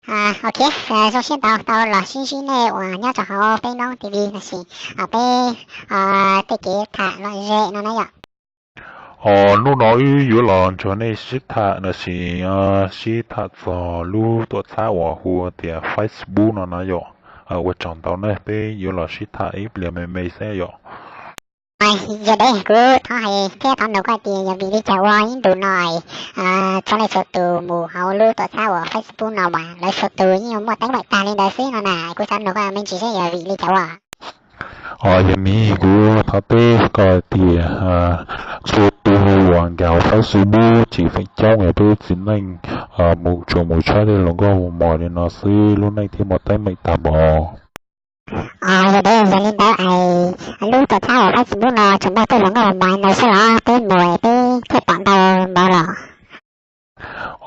Ok, zoo siab ntau tau los sib ntsib nej uas nyob rau hauv peb Hmoob T V no sis peb tej kev tham lom zem no na yom. Hnub no wb yuav los nrog nej sib tham no sis sib tham txog lub tuam txhab uas hu tias Facebook no na yom. Ua tsaug ntau na, peb yuav los sib tham ib pliag me me xwb yom. Yog deb, kuv thov hais thiab thov nug koj tias yog vim li cas ua ib ntus no txhua leej txhua tus mus hauv lub tuam txhab uas Facebook no mas lawv txhua tus yeej muaj teeb meem tag li ntawd xwb no na, kuv xav nug koj me ntsis seb yog vim li cas ua. Yog miv, kuv thov teb koj tias txhua tus uas nkag Facebook ces feem coob yog peb txiv neej mus tsuas mus tshawb tej hluas nkauj mos mos li no xwb, lub neej thiaj muaj teeb meem tag npaum. Yog deb, yog li ntawd es lub tuam txhab uas Facebook no tsuas muaj tej hluas nkauj mos mos li ntawd xwb los peb mus peb thiaj pom ntau npaum los?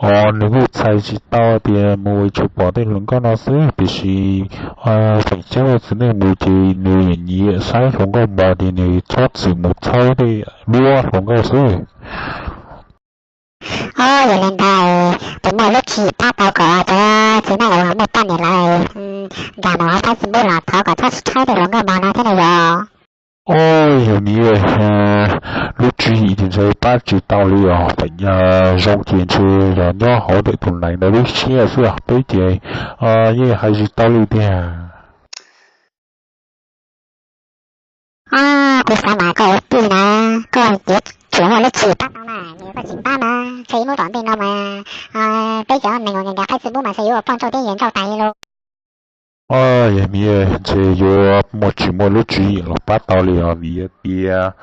Os, nws kuj txhais tsis tau tias mus tsuas pom tej hluas nkauj no xwb, tiam sis feem coob txiv neej mus ces nws nyiam saib hluas nkauj mos ces nws txhob txwm mus txhawb tej duab hluas nkauj xwb. Os, yog li ntawd puas muaj lub tswv yim pab tau kom cov txiv neej uas muaj poj niam lawm nkag mus hauv Facebook los thov kom txhob txhawb tej hluas nkauj mos no thiab na yog? Os, yog miv, lub tswv yim ces ntshe pab tsis tau li os, feem zoo ces ntshe yog nyob hauv ntawm tus nees ntawd lub siab xwb os, peb ces yeej hais tsis tau li tiag. Os, kuv xav mas koj ua tij na, koj yuav tsum muaj lub tswv yim pab tau na, yog koj tsis pab mas ntshe ib hnub tom ntej no mas peb cov neeg uas nkag Facebook mas ntshe yuav ua poj nrauj thiab yawg nrauj tag li lauj. Os, yog miv, ntshe yuav muaj tsis muaj lub tswv yim los pab tau li os, vim tias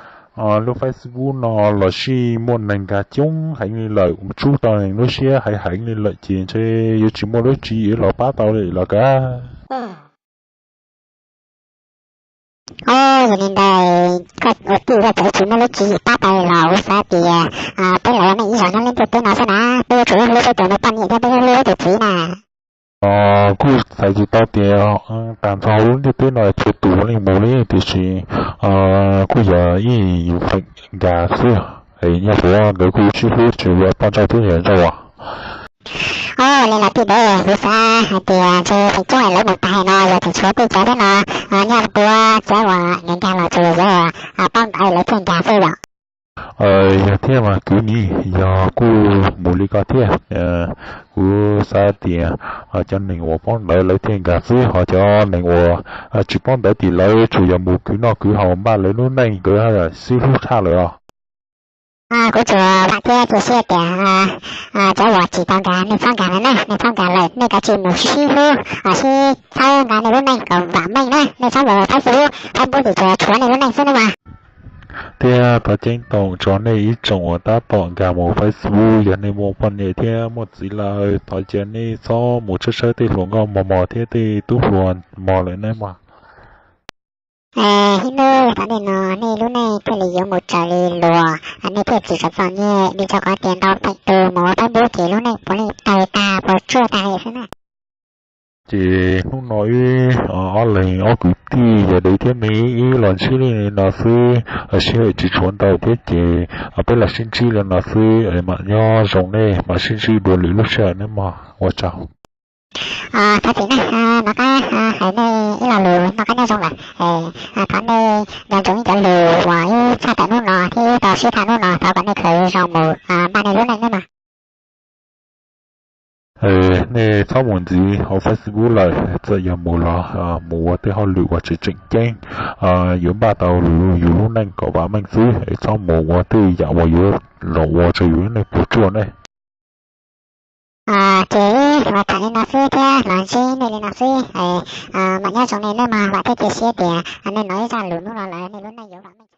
lub Facebook no los sij muaj neeg nkag coob heev li lawm, tsub tau neeg lub siab heev heev li lawm ces ntshe yuav tsis muaj lub tswv yim los pab tau li los kav. Os, yog li ntawd koj ua tij koj txawm tsis muaj lub tswv yim pab tau li los kuv xav tias peb los ua neej ib zaug nyob lub ntiaj teb no xwb na, peb yuav tsum hlub peb tus me poj niam thiab peb yuav hlub peb tus txiv na. Kuj xav tsis tau tias tag nrho lub ntiaj teb no txhua tus leej mus li, tiam sis kuj yog ib feem nkag xwb, nyob puav nkawd kuj sib hlub tsis ua poj nrauj thiab yawg nrauj as. Os, li los tij deb, kuv xav hais tias ntshe feem coob lawv mus tag no yog tseem tshuav tej cov thiab no, nyob puav cov uas nkag nkag los tsuas yog paub ntawv lawv thiaj nkag xwb yom. Yog thiab mas kwv Mim, yog kuj mus li ko thiab. Kuv xav tias cov neeg uas paub ntawv lawv thiaj nkag xwb, ho cov neeg uas tsis paub ntawv tim lawv tsuas yog mus khwv noj khwv haus npaj lawv lub neej nkawd sib hlub tshaj lawm os. Kuv tsuas vam thiab cia siab tias cov uas tsis tau nkag nej txhob nkag lawm na, nej txhob nkag lawm, nej kav tsij mus sib hlub, sib txhawb nqa nej lub neej kom vam meej na, nej txhob mus Facebook, Facebook ces tsuas tshuav nej lub neej xwb na mas. Thiab thov ceeb toom tso nej ib tsoom uas tab tom nkag mus Facebook, yog nej muaj poj niam thiab muaj txiv lawm, thov cia nej txhob mus tshawb tshawb tej hluas nkauj mos mos thiab tej tub hluas mos lawm na mas. Ib hnub tom ntej no nej lub neej thiaj li yuav mus raws li luag, nej thiaj tsis txom txom nyem, vim rau qhov tias ntau feem tus mus ua Facebook ces lub neej puav leej tawg tag puas tsuaj tag li xwb na. Ces hnub no wb ob leeg ob kwv tij yog dev thiab me ib los ntsib li no xwb, sij hawm tsis tshuav ntau thiab ces peb los sib ntsib li no xwb, mam nyob zoo nej, mam sib ntsib dua lwm lub sij hawm nawb mog, ua tsaug. Thov txim na, no qab hais nej ib lo lus noj qab nyob zoo lawm, thov nej nco ntsoov ib cov lus uas wb tshaj tawm hnub no thiab tau sib tham hnub no, thov kom nej khaws zoo mus npaj nej lub neej nawb mog. Nej txhob mus ntxiv hauv Facebook lawm, txawm yog mus los mus ua tej hauj lwm uas tseem tseem ceeb, yuav npaj tau yus lub neej kom vam meej xwb, txhob mus ua tej yam uas yuav los ua rau yus lub neej puas tsuaj ne. Ces los tham li no xwb thiab los ntsib nej li no xwb, mam nyob zoo nej nawb mog, vam thiab cia siab tias nej hnov ib zaj lus hnub no lawm nej lub neej yuav vam meej.